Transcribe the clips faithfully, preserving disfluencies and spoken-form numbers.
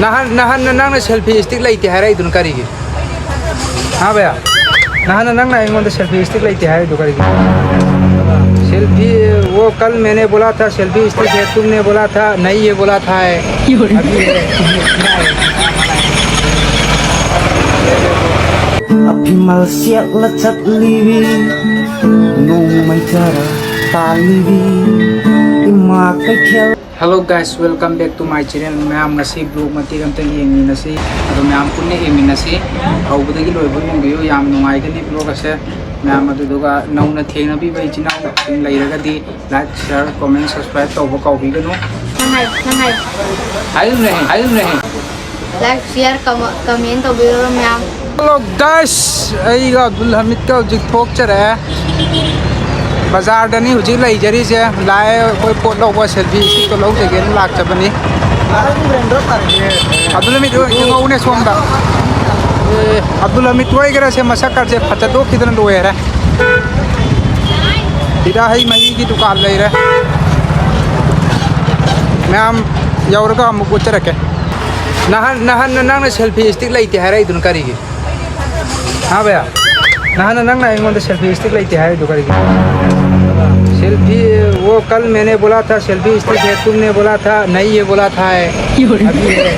ꯅꯍꯥꯟ ꯅꯍꯥꯟꯅ ꯅꯪꯅ ꯁꯦꯜꯐꯤ ꯁ꯭ꯇꯤꯛ ꯂꯩꯇꯦ ꯍꯥꯏꯔꯛꯏꯗꯨꯅ ꯀꯔꯤꯒꯤ? ꯍꯥ ꯚꯌꯥ? ꯅꯍꯥꯟꯅ ꯅꯪꯅ ꯑꯩꯉꯣꯟꯗ ꯁꯦꯜꯐꯤ ꯁ꯭ꯇꯤꯛ ꯂꯩꯇꯦ ꯍꯥꯏꯔꯤꯗꯨ ꯀꯔꯤꯒꯤ? ꯁꯦꯜꯐꯤ, वो कल मैंने बोला था सेल्फी स्टिक है, तुमने बोला था नहीं, ये बोला था है। अभी है। ꯑꯐꯤꯃꯜ ꯁꯦꯠꯂ ꯆꯠꯂꯤꯕꯤ, ꯅꯣꯡꯃꯩ ꯆꯔꯥ ꯇꯥꯜꯂꯤꯕꯤ, ꯏꯃꯥ ꯀꯩꯊꯦꯜ꯫ Hello guys, welcome back to my channel. ꯃꯌꯥꯝ, ꯉꯁꯤ vlog ꯃꯇꯦꯛ ꯑꯝꯇꯪ ꯌꯦꯡꯃꯤꯟꯅꯁꯤ, ꯑꯗꯣ ꯃꯌꯥꯝ ꯄꯨꯟꯅ ꯌꯦꯡꯃꯤꯟꯅꯁꯤ꯫ ꯍꯧꯕꯗꯒꯤ ꯂꯣꯏꯕ ꯌꯦꯡꯕꯤꯌꯨ, ꯌꯥꯝ ꯅꯨꯡꯉꯥꯏꯒꯅꯤ vlog ꯑꯁꯦ꯫ ꯃꯌꯥꯝ, ꯑꯗꯨꯗꯨꯒ ꯅꯧꯅ ꯊꯦꯡꯅꯕꯤꯕ ꯏꯆꯤꯟ ꯏꯅꯥꯎꯁꯤꯡ ꯂꯩꯔꯒꯗꯤ like, share, comment, subscribe ꯇꯧꯕ ꯀꯥꯎꯕꯤꯒꯅꯨ꯫ ꯅꯪ ꯍꯥꯏꯌꯨ, ꯅꯪ ꯍꯥꯏꯌꯨ꯫ ꯍꯥꯏꯌꯨꯅꯦ, ꯍꯥꯏꯌꯨꯅꯦ꯫ Like, share, comment ꯇꯧꯕꯤꯔꯣ ꯃꯌꯥꯝ꯫ Hello guys, ꯑꯩꯒ ꯑꯕꯗꯨꯜ ꯍꯃꯤꯗꯀ ꯍꯧꯖꯤꯛ ꯊꯣꯛꯆꯔꯦ꯫ ꯕꯖꯥꯔꯗꯅꯤ ꯍꯧꯖꯤꯛ ꯂꯩꯖꯔꯤꯁꯦ꯫ ꯂꯥꯛꯑꯦ ꯑꯩꯈꯣꯏ ꯄꯣꯠ ꯂꯧꯕ, ꯁꯦꯜꯐꯤ ꯁ꯭ꯇꯤꯛꯇꯣ ꯂꯧꯖꯒꯦꯅ ꯂꯥꯛꯆꯕꯅꯤ꯫ ꯑꯕꯗꯨꯜ ꯍꯃꯤꯗ ꯍꯣꯏ ꯌꯦꯡꯍꯧꯅꯦ ꯁꯣꯝꯗ꯫ ꯑꯦ, ꯑꯕꯗꯨꯜ ꯍꯃꯤꯗ ꯍꯣꯏꯒꯔꯁꯦ ꯃꯁꯛꯀꯁꯦ ꯐꯖꯗꯣꯛꯈꯤꯗꯅ ꯂꯣꯏꯔꯦ꯫ ꯁꯤꯗ ꯍꯩ ꯃꯍꯤꯒꯤ ꯗꯨꯀꯥꯟ ꯂꯩꯔꯦ꯫ ꯃꯌꯥꯝ ꯌꯧꯔꯒ ꯑꯃꯨꯛ ꯎꯠꯆꯔꯛꯀꯦ꯫ ꯅꯍꯥꯟ ꯅꯍꯥꯟꯅ ꯅꯪꯅ ꯁꯦꯜꯐꯤ ꯁ꯭ꯇꯤꯛ ꯂꯩꯇꯦ ꯍꯥꯏꯔꯛꯏꯗꯨꯅ ꯀꯔꯤꯒꯤ? ꯍꯥ ꯚꯌꯥ? ꯅꯍꯥꯟꯅ ꯅꯪꯅ ꯑꯩꯉꯣꯟꯗ ꯁꯦꯜꯐꯤ ꯁ꯭ꯇꯤꯛ ꯂꯩꯇꯦ ꯍꯥꯏꯔꯤꯗꯨ ꯀꯔꯤꯒꯤ? ꯁꯦꯜꯐꯤ, वो कल मैंने बोला था सेल्फी स्टिक है, तुमने बोला था नहीं, ये बोला था है। अभी है।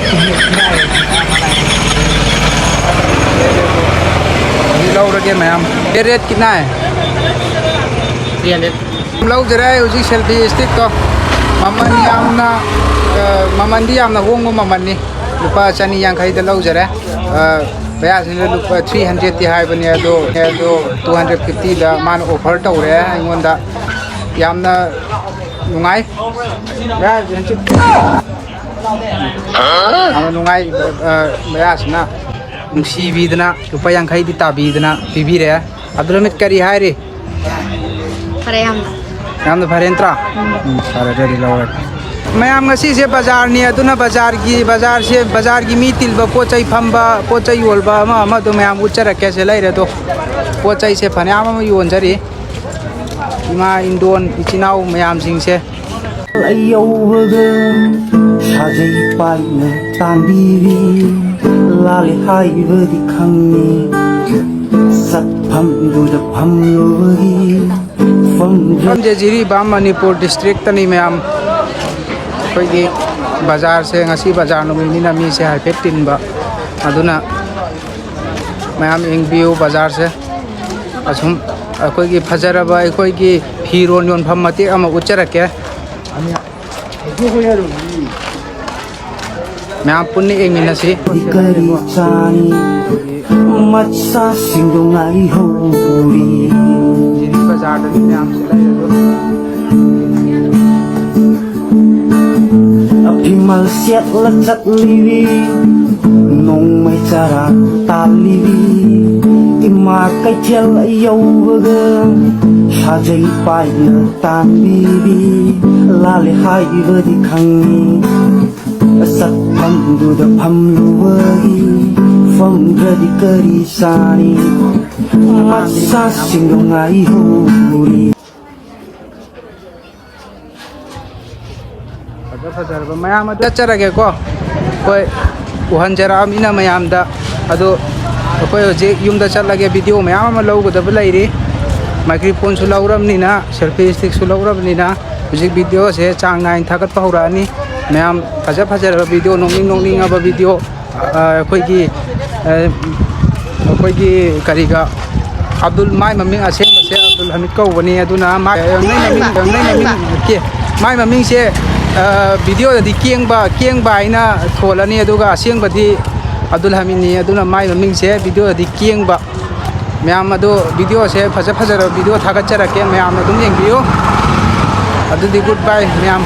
ꯁꯤ ꯂꯧꯔꯒꯦ ꯃꯌꯥꯝ꯫ ये रेट कितना है? Three hundred. ꯂꯧꯖꯔꯦ ꯍꯧꯖꯤꯛ ꯁꯦꯜꯐꯤ ꯁ꯭ꯇꯤꯛꯇꯣ꯫ ꯃꯃꯜ ꯌꯥꯝꯅ, ꯑ, ꯃꯃꯜꯗꯤ ꯌꯥꯝꯅ ꯍꯣꯡꯕ ꯃꯃꯜꯅꯤ꯫ ꯂꯨꯄꯥ ꯆꯅꯤ ꯌꯥꯡꯈꯩꯗ ꯂꯧꯖꯔꯦ꯫ ꯑ, ꯃꯌꯥꯁꯤꯅ ꯂꯨꯄꯥ ꯊ꯭ꯔꯤ ꯍꯟꯗ꯭ꯔꯦꯠꯇꯤ ꯍꯥꯏꯕꯅꯦ, ꯑꯗꯣ, ꯑꯗꯣ ꯇꯨ ꯍꯟꯗ꯭ꯔꯦꯠ ꯐꯤꯐꯇꯤꯗ ꯃꯥꯅ offer ꯇꯧꯔꯦ ꯑꯩꯉꯣꯟꯗ꯫ ꯌꯥꯝꯅ ꯅꯨꯡꯉꯥꯏ꯫ ꯃꯌꯥꯁꯤꯅ ꯆꯤꯛ-, ꯌꯥꯝꯅ ꯅꯨꯡꯉꯥꯏ꯫ ꯑ, ꯃꯌꯥꯁꯤꯅ ꯅꯨꯡꯁꯤꯕꯤꯗꯅ ꯂꯨꯄꯥ ꯌꯥꯡꯈꯩꯗꯤ ꯇꯥꯕꯤꯗꯅ ꯄꯤꯕꯤꯔꯦ꯫ ꯑꯕꯗꯨꯜ ꯍꯃꯤꯗ ꯀꯔꯤ ꯍꯥꯏꯔꯤ? ꯐꯔꯦ ꯌꯥꯝꯅ꯫ ꯌꯥꯝꯅ ꯐꯔꯦ ꯅꯠꯇ꯭ꯔꯥ? ꯎꯝ, ꯐꯔꯦ, ꯑꯗꯨꯗꯤ ꯂꯧꯔꯒꯦ꯫ ꯃꯌꯥꯝ, ꯉꯁꯤꯁꯦ ꯕꯖꯥꯔꯅꯤ, ꯑꯗꯨꯅ ꯕꯖꯥꯔꯒꯤ, ꯕꯖꯥꯔꯁꯦ, ꯕꯖꯥꯔꯒꯤ ꯃꯤ ꯇꯤꯟꯕ, ꯄꯣꯠ ꯆꯩ ꯐꯝꯕ, ꯄꯣꯠ ꯆꯩ ꯌꯣꯟꯕ ꯑꯃ ꯑꯃ ꯑꯗꯨ ꯃꯌꯥꯝ ꯎꯠꯆꯔꯛꯀꯦ꯫ ꯁꯦ ꯂꯩꯔꯦ ꯑꯗꯣ꯫ ꯄꯣꯠ ꯆꯩꯁꯦ ꯐꯅꯌꯥꯝ ꯑꯃ ꯌꯣꯟꯖꯔꯤ꯫ ꯏꯃꯥ ꯏꯟꯗꯣꯟ ꯏꯆꯤꯟ ꯏꯅꯥꯎ ꯃꯌꯥꯝꯁꯤꯡꯁꯦ꯫ ꯑꯩ ꯌꯧꯕꯗ ꯁꯥꯖꯩ ꯄꯥꯏꯅ ꯇꯥꯟꯕꯤꯔꯤ, ꯂꯥꯜꯂꯦ ꯍꯥꯏꯕꯗꯤ ꯈꯪꯉꯤ, ꯆꯠꯐꯝꯗꯨꯗ ꯐꯝꯂꯨꯕꯒꯤ ꯐꯝꯗ꯭ꯔꯦ꯫ ꯃꯐꯝꯁꯦ ꯖꯤꯔꯤꯕꯥꯝ, ꯃꯅꯤꯄꯨꯔ ꯗꯤꯁꯇ꯭ꯔꯤꯛꯇꯅꯤ ꯃꯌꯥꯝ꯫ ꯑꯩꯈꯣꯏꯒꯤ ꯕꯖꯥꯔꯁꯦ, ꯉꯁꯤ ꯕꯖꯥꯔ ꯅꯨꯃꯤꯠꯅꯤꯅ ꯃꯤꯁꯦ ꯍꯥꯏꯐꯦꯠ ꯇꯤꯟꯕ, ꯑꯗꯨꯅ ꯃꯌꯥꯝ ꯌꯦꯡꯕꯤꯌꯨ ꯕꯖꯥꯔꯁꯦ꯫ ꯑꯁꯨꯝ ꯑꯩꯈꯣꯏꯒꯤ ꯐꯖꯔꯕ ꯑꯩꯈꯣꯏꯒꯤ ꯐꯤꯔꯣꯜ ꯌꯣꯟꯐꯝ ꯃꯇꯦꯛ ꯑꯃ ꯎꯠꯆꯔꯛꯀꯦ꯫ ꯃꯌꯥꯝ ꯄꯨꯟꯅ ꯌꯦꯡꯃꯤꯟꯅꯁꯤ꯫ ꯀꯔꯤ ꯆꯥꯅꯤ? ꯃꯆꯥꯁꯤꯡꯗꯣ ꯉꯥꯏꯍꯧꯔꯤ꯫ ꯖꯤꯔꯤ ꯕꯖꯥꯔꯗꯗꯤ ꯃꯌꯥꯝꯁꯦ ꯂꯩꯔꯒ ꯐꯤꯃꯜ ꯁꯦꯠꯂ ꯆꯠꯂꯤꯕꯤ, ꯅꯣꯡꯃꯩ ꯆꯔꯥ ꯇꯥꯜꯂꯤꯕꯤ, ꯏꯃꯥ ꯀꯩꯊꯦꯜ ꯌꯧꯕꯒ ꯁꯥꯖꯩ ꯄꯥꯏꯅ ꯇꯥꯟꯕꯤꯕꯤ, ꯂꯥꯜꯂꯦ ꯍꯥꯏꯕꯗꯤ ꯈꯪꯉꯤ, ꯆꯠꯐꯝꯗꯨꯗ ꯐꯝꯂꯨꯕꯒꯤ ꯐꯝꯗ꯭ꯔꯗꯤ ꯀꯔꯤ ꯆꯥꯅꯤ? ꯃꯆꯥꯁꯤꯡꯗꯣ ꯉꯥꯏꯍꯧꯔꯤ꯫ ꯐꯖ ꯐꯖꯔꯕ ꯃꯌꯥꯝ ꯑꯗꯨ ꯆꯠꯆꯔꯒꯦꯀꯣ꯫ ꯍꯣꯏ, ꯎꯍꯟꯖꯔꯛꯑꯃꯤꯅ ꯃꯌꯥꯝꯗ꯫ ꯑꯗꯣ ꯑꯩꯈꯣꯏ ꯍꯧꯖꯤꯛ ꯌꯨꯝꯗ ꯆꯠꯂꯒꯦ꯫ ꯚꯤꯗꯤꯑꯣ ꯃꯌꯥꯝ ꯑꯃ ꯂꯧꯒꯗꯕ ꯂꯩꯔꯤ꯫ ꯃꯥꯏꯀ꯭ꯔꯣꯐꯣꯟꯁꯨ ꯂꯧꯔꯕꯅꯤꯅ, ꯁꯦꯜꯐꯤ ꯁ꯭ꯇꯤꯛꯁꯨ ꯂꯧꯔꯕꯅꯤꯅ, ꯍꯧꯖꯤꯛ ꯚꯤꯗꯤꯑꯣꯁꯦ ꯆꯥꯡ ꯅꯥꯏꯅ ꯊꯥꯒꯠꯄ ꯍꯧꯔꯛꯑꯅꯤ꯫ ꯃꯌꯥꯝ ꯐꯖ ꯐꯖꯔꯕ ꯚꯤꯗꯤꯑꯣ, ꯅꯣꯛꯅꯤꯡ ꯅꯣꯛꯅꯤꯡꯉꯕ ꯚꯤꯗꯤꯑꯣ, ꯑ, ꯑꯩꯈꯣꯏꯒꯤ, ꯑ, ꯑꯩꯈꯣꯏꯒꯤ ꯀꯔꯤꯒ, ꯑꯕꯗꯨꯜ, ꯃꯥꯏ ꯃꯃꯤꯡ ꯑꯁꯦꯡꯕꯁꯦ ꯑꯕꯗꯨꯜ ꯍꯃꯤꯗ ꯀꯧꯕꯅꯤ꯫ ꯑꯗꯨꯅ ꯃꯥ-, ꯃꯥꯏ ꯃꯃꯤꯡ, ꯃꯥꯏ ꯃꯃꯤꯡ, ꯅꯠꯇꯦ, ꯃꯥꯏ ꯃꯃꯤꯡꯁꯦ, ꯑ, ꯚꯤꯗꯤꯑꯣꯗꯗꯤ ꯀꯦꯡꯕ, ꯀꯦꯡꯕ ꯍꯥꯏꯅ ꯊꯣꯜꯂꯅꯤ, ꯑꯗꯨꯒ ꯑꯁꯦꯡꯕꯗꯤ ꯑꯕꯗꯨꯜ ꯍꯃꯤꯗꯅꯤ꯫ ꯑꯗꯨꯅ ꯃꯥꯏ ꯃꯃꯤꯡꯁꯦ ꯚꯤꯗꯤꯑꯣꯗꯗꯤ ꯀꯦꯡꯕ꯫ ꯃꯌꯥꯝ ꯑꯗꯨ ꯚꯤꯗꯤꯑꯣꯁꯦ ꯐꯖ ꯐꯖꯔꯕ ꯚꯤꯗꯤꯑꯣ ꯊꯥꯒꯠꯆꯔꯛꯀꯦ, ꯃꯌꯥꯝꯅ ꯑꯗꯨꯝ ꯌꯦꯡꯕꯤꯌꯨ꯫ ꯑꯗꯨꯗꯤ good bye ꯃꯌꯥꯝ꯫